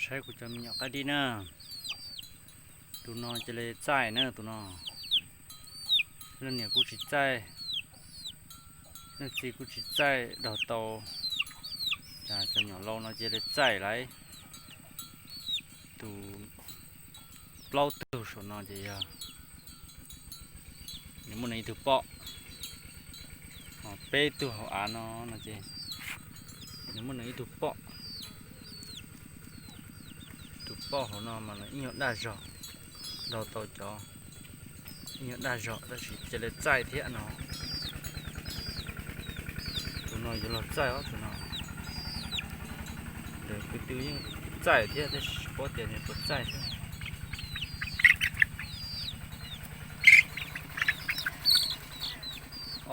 Saib kuv cov me nyuam qaib dib na, tus no cia li txaij na tus no. Leej niam kuj tsis txaij, leej txiv kuj tsis txaij, daug tau. Cas cov nyuam lau no cia li txaij lawm. Tus plaub tug saum no ces yog nws muaj nws ib tug poj, ho peb tug hauv av no no ces nws muaj nws ib tug poj. Tus poj hauv no mas nws ib nyuag daj zog, daug tau cov ib nyuag daj zog tab sis cia li txaij thiab no. Tus no yuav los txaij os tus no. Ntawm kuv twb yeej txaij thiab tab sis tsis paub tias nws puas txaij thiab.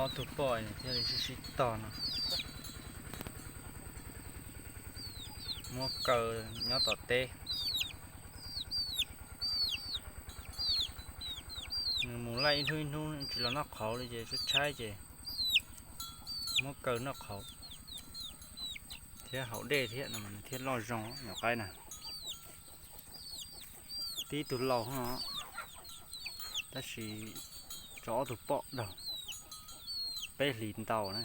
Ob tug poj thiaj li sib sib tog no. Muab kaw nyob tom teb. Nws mus laij ib hnub ib hnub tsis los noj qhauv li ces tshaib tshaib ces muab kaw noj qhauv thiab haus dej thiab no mas nws thiaj loj zoo nyuam qaib na. Tib tug laus no, tab sis tso ob tug poj daug, peb hlis ntau na.